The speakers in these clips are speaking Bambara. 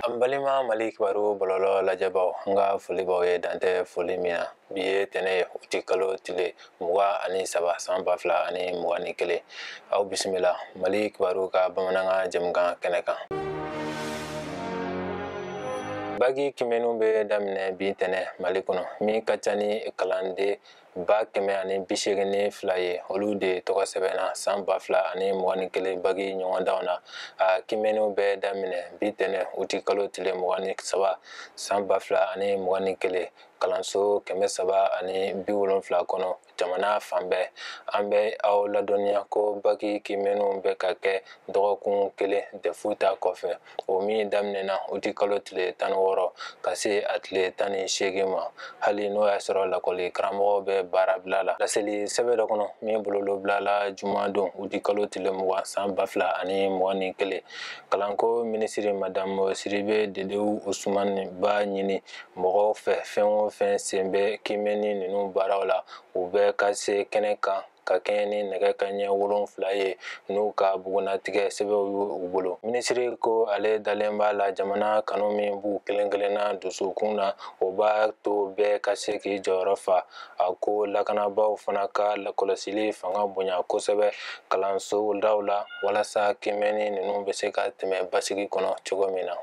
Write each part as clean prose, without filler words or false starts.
An balima Mali kibaru bɔlɔlɔ lajɛbaw, n ka foli b'aw ye dantɛ foli min na. Bi ye tɛnɛ ye, uti kalo tile 23 san 2021. Aw bisimila Mali kibaru ka bamanankan jɛmukan kɛnɛ kan. Bagi kimɛniw bɛ daminɛ bi tɛnɛ Mali kɔnɔ, min ka ca ni kalanden 182 ye, olu de tɔgɔ sɛbɛnna san 2021 bagi ɲɔgɔndanw na. A kimɛniw bɛ daminɛ bi tɛnɛ uti kalo tile 23 san 2021 kalanso 370 kɔnɔ jamana fan bɛɛ. An bɛ aw ladɔnniya ko bagi kimɛniw bɛ ka kɛ dɔgɔkun kelen dɛfu ta kɔfɛ, o min daminɛna uti kalo tile 16 ka se a tile 18 ma, hali n'o y'a sɔrɔ lakɔli karamɔgɔw bɛ baarabila la. Laseli sɛbɛn dɔ kɔnɔ min bololobila la jumadon uti kalo tile 20 san 2021, kalanko minisiri madamu Sidibe Dedewu Usumani b'a ɲini mɔgɔw fɛ fɛn o fɛn sen bɛ kimɛni ninnu baaraw la, u bɛɛ ka se kɛnɛ kan ka kɛɲɛ ni nɛgɛ kanɲɛ 7 ye n'u ka bugunnatigɛ sɛbɛnw y'u bolo. Minisiri ko ale dalen b'a la jamana kanu min b'u kelen kelenna dusukun na, o b'a to bɛɛ ka se k'i jɔyɔrɔ fa. A ko lakanabaaw fana ka kɔlɔsili fanga bonya kosɛbɛ kalanso daw la walasa kimɛni ninnu bɛ se ka tɛmɛ basigi kɔnɔ cogo min na.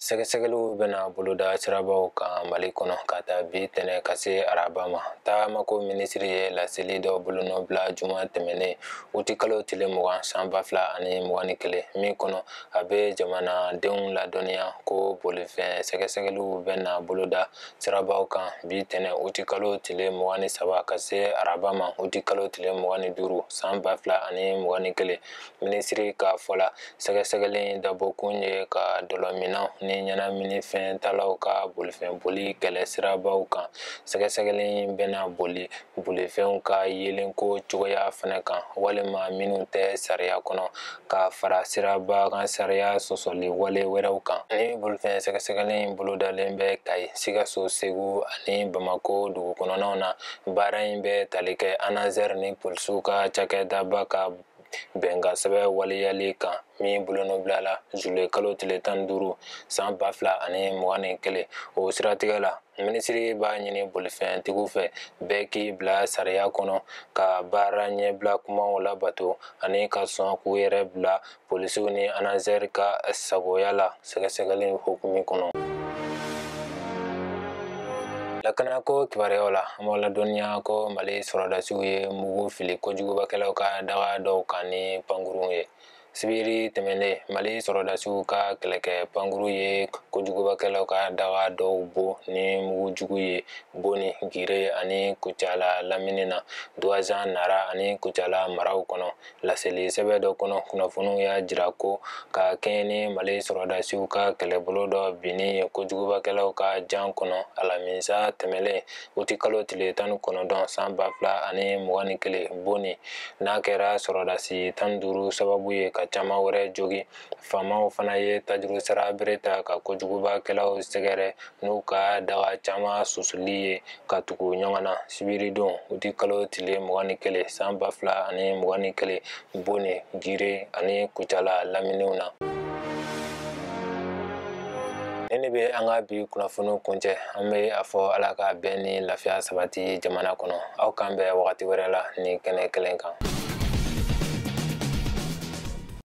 Sɛgɛsɛgɛliw bɛna boloda sirabaw kan Mali kɔnɔ ka taa bi tɛnɛ ka se araba ma. Taamako minisiri ye laseli dɔ bolonɔ bila juma tɛmɛnen uti kalo tile 20 san 2021, min kɔnɔ a bɛ jamanadenw ladɔnniya ko bolifɛn sɛgɛsɛgɛliw bɛna boloda sirabaw kan bi tɛnɛ uti kalo tile 23 ka se araba ma uti kalo tile 25 san 2021. Minisiri ka fɔ la, sɛgɛsɛgɛli in dabɔkun ye ka dɔlɔminɛnw ni ɲɛnaminifɛn talaw ka bolifɛn boli kɛlɛ sirabaw kan. Sɛgɛsɛgɛli in bɛna boli bolifɛnw ka yeelenko cogoya fana kan, walima minnu tɛ sariya kɔnɔ, ka fara siraba kan sariya sɔsɔli wale wɛrɛw kan. Ni bolifɛn sɛgɛsɛgɛli in bolodalen bɛ Kayi, Sikaso, Segu ani Bamako dugu kɔnɔnaw na. Baara in bɛ tali kɛ ANASER ni polisiw ka cakɛdaba ka bɛnkan sɛbɛn waleyali kan min bolonɔbilala la zuluye kalo tile 15 san 2021. O siratigɛ la, minisiri b'a ɲini bolifɛntigiw fɛ bɛɛ k'i bila sariya kɔnɔ, ka baara ɲɛbila kumaw labato ani ka sɔn k'u yɛrɛ bila polisiw ni ANASER ka sagoya la sɛgɛsɛgɛli hukumu kɔnɔ. Lakanako kibaruyaw la, an b'aw ladɔnniya ko Mali sɔrɔdasiw ye mugu fili kojugubakɛlaw ka daga dɔw kan ni pankurun ye. Sibiri tɛmɛnen, Mali sɔrɔdasiw ka kɛlɛkɛ pankuru ye kojugubakɛlaw ka daga dɔw bon ni mugujugu ye Boni, Gire ani Kucala lamini na, Duwazan, Nara ani Kucala maraw kɔnɔ. Laseli sɛbɛn dɔ kɔnɔ, kunnafoniw y'a jira ko ka kɛɲɛ ni Mali sɔrɔdasiw ka kɛlɛbolo dɔ binni ye kojugubakɛlaw ka jan kɔnɔ alamisa tɛmɛnen uti kalo tile 19 san 2021 Boni, n'a kɛra sɔrɔdasi 15 sababu ye ka caman wɛrɛ jogi. Faamaw fana ye tajuru sara bere ta ka kojugubakɛlaw sɛgɛrɛ n'u ka daga caman susuli ye ka tugu ɲɔgɔn na sibiridon uti kalo tile 21 san 2021 Boni, Gire ani Kucala laminiw na. Ni bɛ an ka bi kunnafoniw kuncɛ, an bɛ a fɔ Ala ka bɛn ni lafiya sabati jamana kɔnɔ. Aw k'an bɛn wagati wɛrɛ la ni kɛnɛ kelen kan.